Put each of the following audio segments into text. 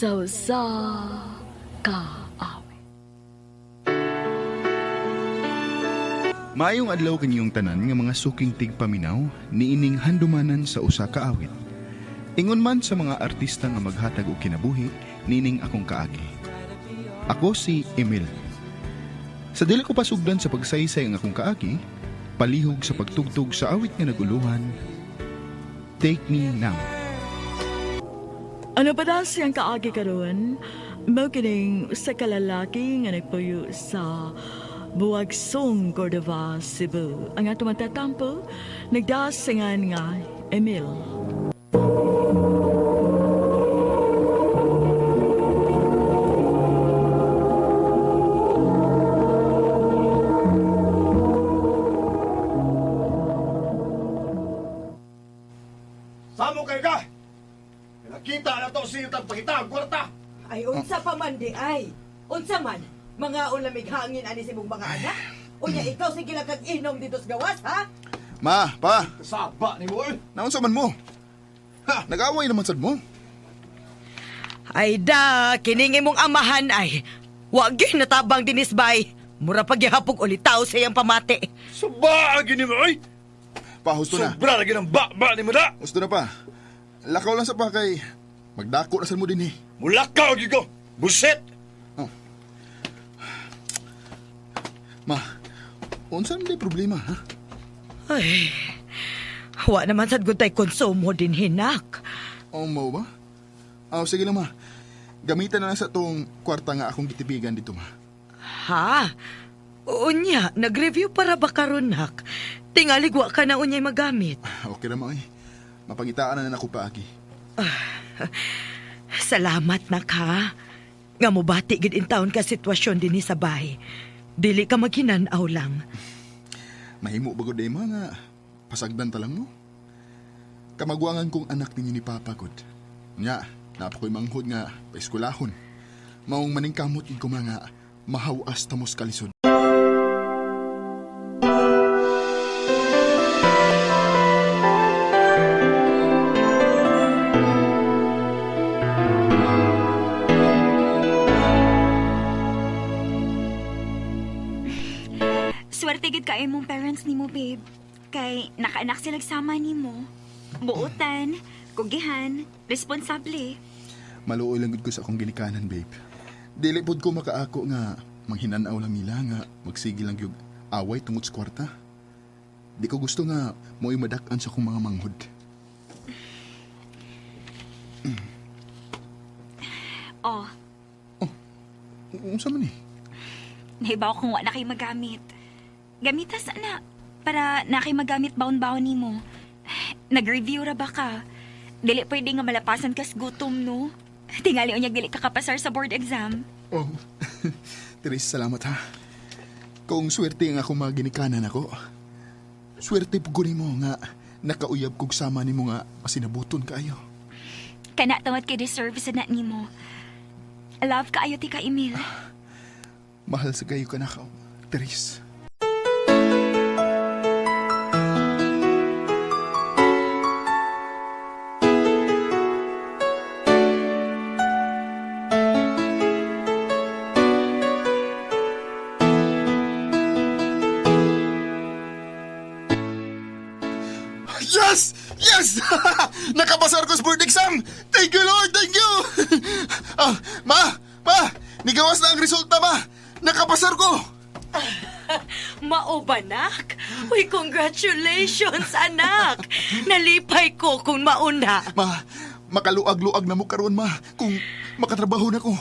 Sa usa ka awit. Maayong adlaw kaniyong tanan nga mga suking tigpaminaw niining handumanan sa usa ka awit. Ingon man sa mga artista nga maghatag og kinabuhi niining akong kaagi. Ako si Emil. Sa dili ko pasugdan sa pagsaysay ang akong kaagi, palihog sa pagtugtog sa awit nga naguluhan, Take Me Now. Ano pa daw siyang kaagi karon? Mao kining sa kalalaki nga nagpuyo sa Buwagsong, Cordova, Cebu. Ang ato matatampo, nagdasingan nga Emil. Samo kay ka! Nakita na to siya tang pangita ang kwarta! Ay, unsa pa man di ay. Unsa man, mga ulamig hangin ani sa imong mga anak. Unya ikaw sige lang kag inom dito sa gawas, ha? Ma, pa, Saba ni mo eh! naunsa man mo? Ha, nag-away naman sad mo. Ay da, kining imong amahan ay. Wa gyud natabang dinis bay. Mura pagyahapog ulitaw sa iyang pamati. Saba gini mo eh! Pa, husto na. Sobra lagi ng ba ni mo na! Husto na pa. Lakaw lang sa pa kay magdako na sad mo din eh. Mulakaw gyud ko! Buset! Ma, unsa man di problema ha? Ay, wa naman sad gud tay konsumo din hinak. Oh, mo ba? Oh, sige lang ma. Gamitan na lang sa tong kwarta nga akong gitibigan dito ma. Ha? Unya, nag-review para ba karon nak? Tingali wa ka na unyay magamit. Okay ra ma eh. Mapangitaan na na ako paagi. Salamat nak ha. Nga mobati gid in taon ka sitwasyon dinhi sa bahay. Dili ka maghinanaw lang. Mahimo ba gud eh, ma nga pasagdan ta lang mo? Kamagwangan kong anak ninyo ni Papa gud. Nya, napa ko'y manghod nga paeskwelahon. Maong maningkamot gid ko mga mahawas tamos kalisod. Swerte gid kaayo mong parents nimo, babe. Kay nakaanak sila sama nimo. Buotan, kugihan, responsable. Maluoy lang gud ko sa akong ginikanan, babe. Dili pod ko makaako nga manghinanaw lang nila nga magsige lang gyud away tungod sa kwarta. Di ko gusto nga mo'y madak-an sa akong mga manghod. Oh, Unsa man eh? nahibaw kung wa na kay magamit. Gamita sa na para na kay magamit baon-baon nimo. Nag-review ra ba ka? Dili pwede nga malapasan kas gutom, no? Tingali unyag dili ka kapasar sa board exam. Oh, Therese, salamat ha. Kung swerte ang akong mga ginikanan ako, swerte po ko nimo nga nakauyab kog sama nimo nga masinabuton kaayo. Kana tawad kay deserve sa na nimo. Love kaayo ti ka, Emil. Mahal sa kayo kanakaw, Therese. Yes! Yes! Nakapasar ko sa board exam! Thank you, Lord! Thank you! Ah, ma! Ma! Nigawas na ang resulta, ma! Nakapasar ko! Mao ba, nak? Uy, congratulations, anak! Nalipay ko kung mauna. Ma, makaluag-luag na mo karon ma, kung makatrabaho na ko.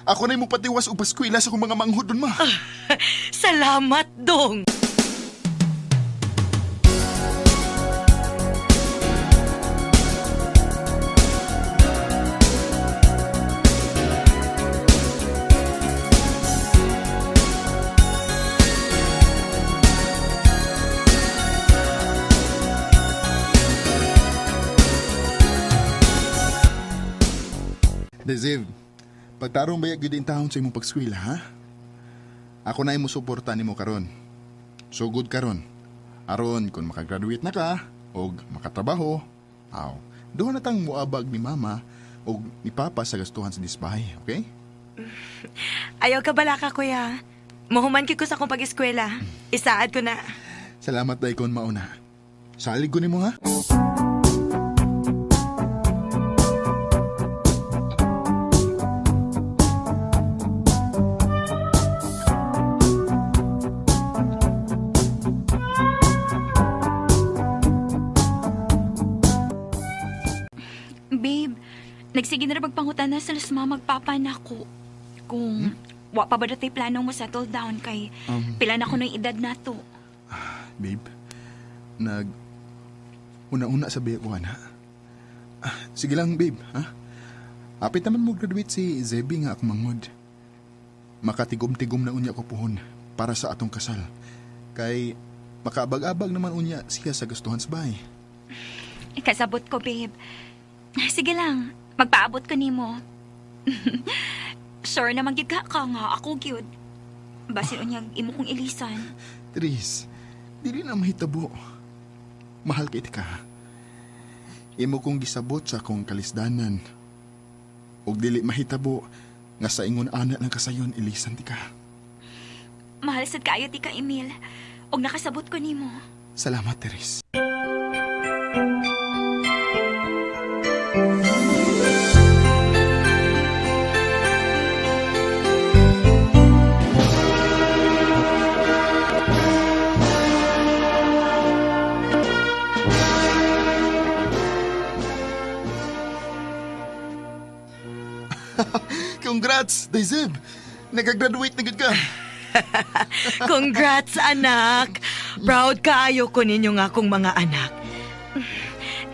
Ako na yung patiwas o paskwila sa akong mga manghod dun, ma. Salamat, dong. Deziv, pagtarong bayag gyud in taon sa imong pagskwela, ha? Ako na imo suporta nimo karon. Sugod karon. Aron kung makagraduate na ka og makatrabaho, aw, duha na tang muabag ni mama O ni Papa sa gastuhan sa disbahay, okay? Ayaw ka bala ka, kuya. Muhuman ko sa akong pag-eskwela. Isaad ko na. Salamat dahil kon mauna. Salig ko nimo ha. Babe, nagsige na ra pagpangutan na sa las mama magpapa na ko. Kung wa pa ba datay plano mo settle down kay pila na ko ng edad na to. Babe, nag una-una sa biya ko ana. Ah, sige lang, babe, ha? Apit naman mo graduate si Zebby nga akong mangod. Makatigom-tigom na unya ko puhon para sa atong kasal. Kay makaabag-abag naman unya siya sa gastuhan sa bahay. Ikasabot ko, babe. Sige lang, magpaabot ko nimo. Sure na magyud ka ka nga ako gyud. Basin unyag imo kong ilisan. Tris, dili na mahitabo. Mahal kay ka. Imo kong gisabot sa akong kalisdanan. Ug dili mahitabo nga sa ingon ana ng kasayon ilisan ti ka. Mahal sad kaayo ti ka, Emil. Og nakasabot ko nimo. Salamat, Teres. Congrats, Daisib! Nakagraduate na gud ka. Congrats, anak. Proud kaayo ko ninyo nga akong mga anak.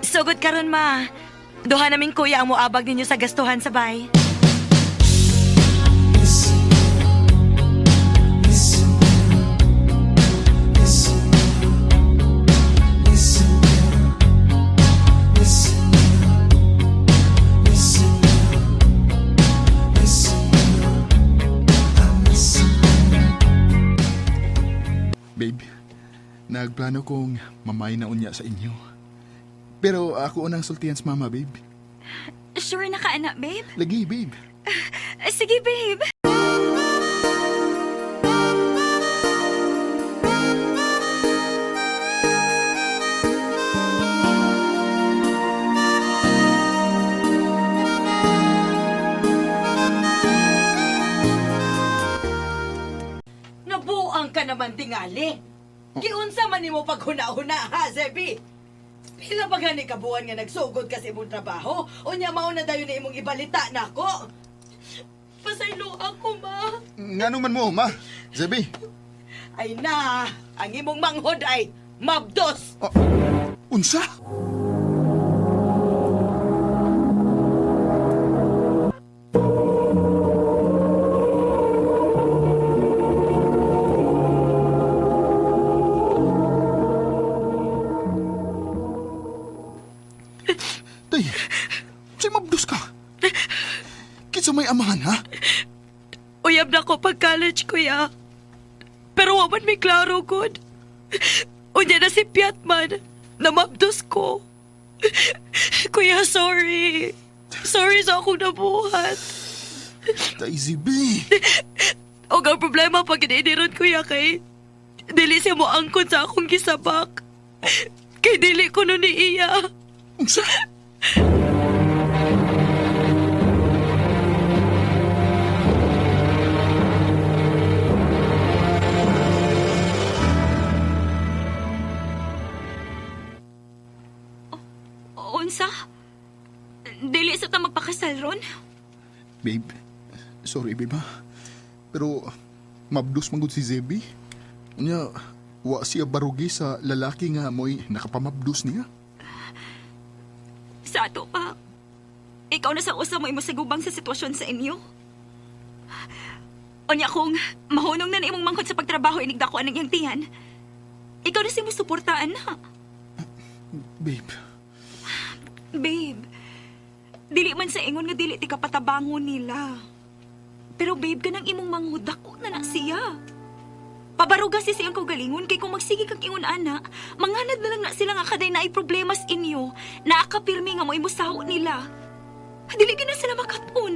Sugod karon ma. Duha naming kuya ang moabag ninyo sa gastuhan sa bay. Babe, nagplano kong mamay na unya sa inyo. Pero ako unang sultihan sa mama, babe. Sure na ka, anak, babe? Lagi, babe. Sige, babe. Nabuang ka naman tingali. Giunsa man nimo paghuna-huna ha, Zebi? Pila pa gani ka buwan nga nagsugod ka sa imong trabaho? Unya mao na dayon na imong ibalita nako. Pasaylo ako, ma. Ngano man mo, ma? Zebi. Ay na, ang imong manghod ay mabdos. Oh, unsa? Tay, say mabdos ka. Kinsa may amahan, ha? Uyab na ko pag college, kuya. Pero wa man may klaro, good. Unya na si Piat man, na mabdos ko. Kuya, sorry. Sorry sa akong nabuhat. Tay, Zibi. O ang problema pag iniron, kuya, kay dili siya mo angkon sa akong gisabak. Kay dili ko nun ni iya. Unsa? Unsa? Dili sa ta magpakasal ron? Babe, sorry babe ha. Pero mabdos man gud si Zebby. Unya, wa siya barugi sa lalaki nga mo'y nakapamabdos niya. Sa ato pa. Ikaw na sa usa mo imo sagubang sa sitwasyon sa inyo. Unya kung mahunong na na imong mangkot sa pagtrabaho inigdako ang iyang tiyan. Ikaw na si mo suportaan na. Babe, Babe, dili man sa ingon nga dili ti kapatabangon nila. Pero babe, kanang imong manghud dako na na siya. Pabaruga si siyang kaugalingon kay kung magsige kag ingon ana, manganad na lang na sila nga kaday na ay problema sa inyo, naakapirmi nga mo imusaho nila. Dili gyud na sila makatun.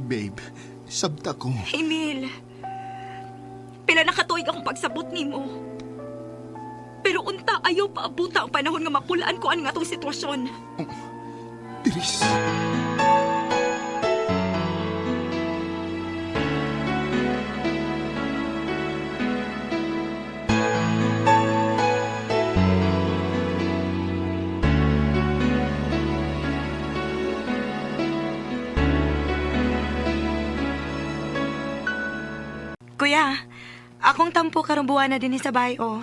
Babe, sabta ko. Emil, pila na katuig akong pagsabot nimo. Pero unta ayaw paabuta ang panahon nga mapulaan ko ang atong sitwasyon. Therese. Kuya, akong tampo karong buwan na din sa bahay, oh.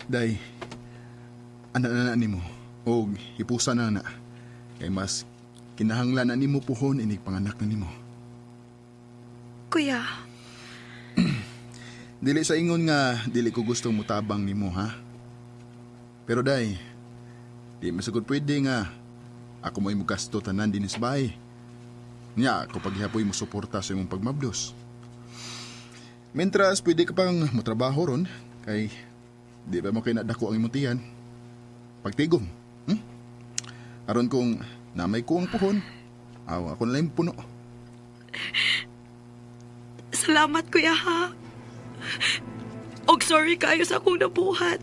Day, ana na na nimo. Og hipusa na na. Kay mas kinahanglan na nimo puhon inig panganak na nimo. Kuya, Dili sa ingon nga dili ko gustong mutabang nimo ha. Pero day, di masugod pwede nga ako mo imong gasto tanan dinhi sa bahay. Nya ako paghihapoy mo suporta sa imong pagmabdos. Mentras pwede ka pang motrabaho ron kay di ba mo kay nadako ang imong tiyan. Pagtigom. Aron kung namay ko ang puhon, aw ako na lang yung puno. salamat kuya ha. Og sorry kayo sa akong nabuhat.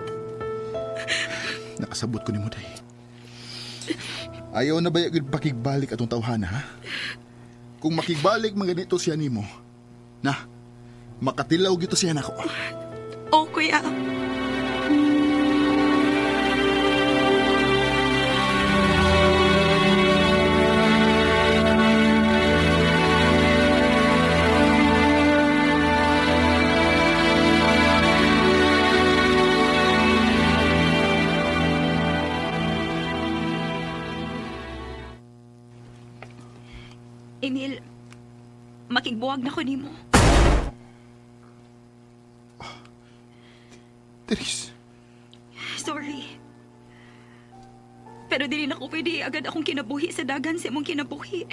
Nakasabot ko nimo day. Ayaw na ba yung pakigbalik atong tawhana, ha? Kung makigbalik man ganito siya nimo, na, makatilaw gito siya nako. Oh, kuya. Emil, makigbuwag na ko nimo. Therese, Sorry. Pero dili na ko pwede agad akong kinabuhi sa dagan sa imong kinabuhi.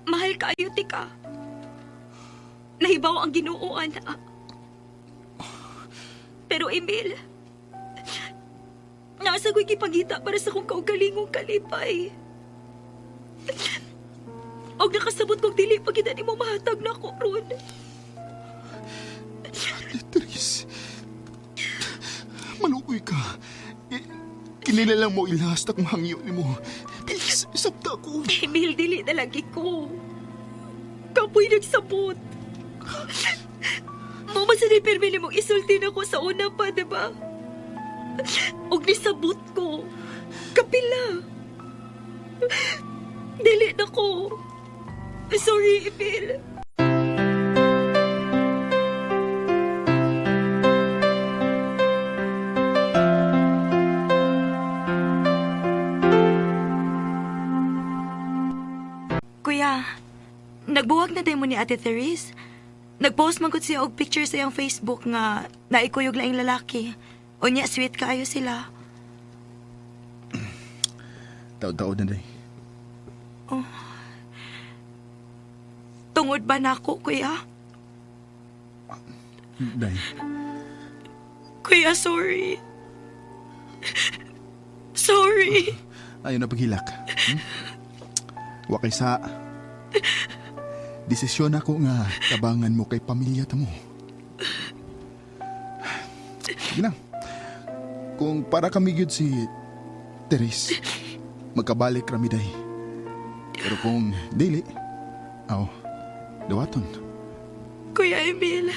Mahal kaayo tika. Nahibaw ang Ginoo ana. Pero Emil, nasa ko'y gipangita para sa akong kaugalingong kalipay. Og nakasabot kong dili pa kita nimo mahatag na ko ron. Therese, maluoy ka. Kinila lang mo ilast akong hangyo nimo. Please, sabta ko. Emil, dili na lagi ko. Kapoy nagsabot. Mo man sa pirmi mong isulti na ko sa una pa, di ba? Og nisabot ko. Kapila. Dili na ko. Sorry, Emil. Kuya, nagbuwag na day mo ni Ate Therese. Nagpost man gud siya og picture sa iyang Facebook nga naikuyog laing lalaki. Unya, sweet kaayo sila. Taod-taod na day. Tungod ba nako, kuya? Day, Kuya, sorry. Sorry. ayaw na paghilak. Wa kay sa desisyon ako nga tabangan mo kay pamilya ta mo. Sige lang. Kung para kami gyud si Therese, magkabalik rami day. Pero kung dili, aw, dawaton. Kuya Emil.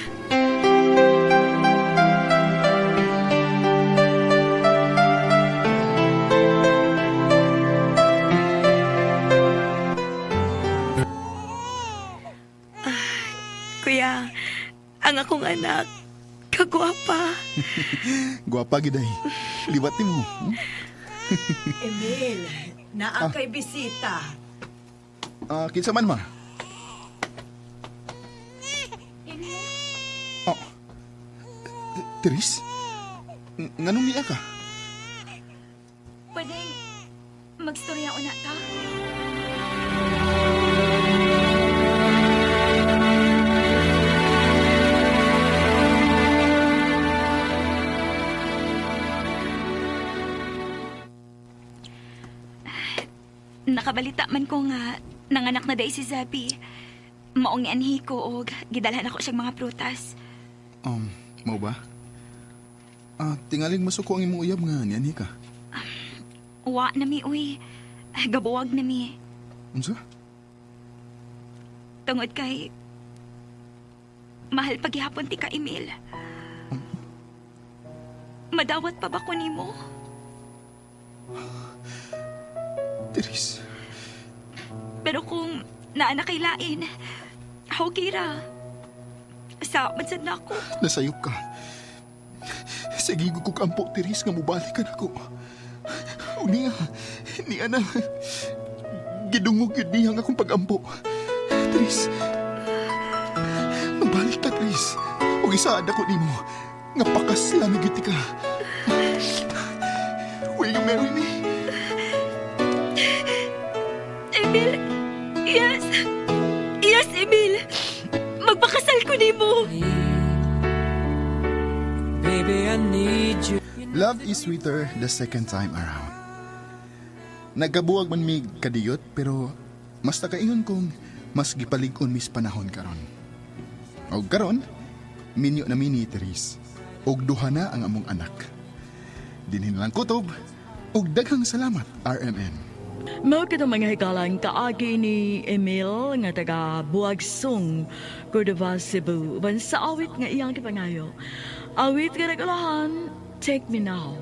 Ah, Kuya, ang akong anak, kagwapa. Gwapa gyud day. Liwat nimo. Emil, naa kay bisita. Ah, kinsa man ma? Oh. Therese? Nganong niya ka? Pwedeng magstorya una ta? Nakabalita man ko nga nanganak na day si Zabi. Maong anhi ko og gidalhan ako siyang mga prutas. Mao ba? Ah, tingaling masuko ang imong uyab nga nianhi ka. Wa na mi uy. Gabuwag na mi. Unsa? Tungod kay mahal paghihapon ti ka, Emil. Madawat pa ba ko nimo? Therese. Pero kung naa na kay lain, okay ra. Sa mansad na ako. Nasayop ka. Sige ko kampo, Therese, nga mubalik ka nako. O niya, niya na. Gidungog yun niya ang akong pag-ampo. Therese, mabalik ka, Therese. O isaad ako nimo, nga pakaslan na gyud ka. Will you marry me? Emil! Yes! Yes, Emil! Magpakasal ko nimo! Baby, I need you. Love is sweeter the second time around. Nagkabuwag man mi kadiyot pero mas nakaingon kong mas gipalig-on mis panahon karon. Og karon, minyo na mi ni Therese. Og duha na ang among anak. Dinhin lang kutob og daghang salamat RMN. Mao kitong mga hikalang kaagi ni Emil nga taga Buagsong, Cordova, Cebu. Uban sa awit nga iyang gipangayo. Awit nga nagulahan, Take Me Now.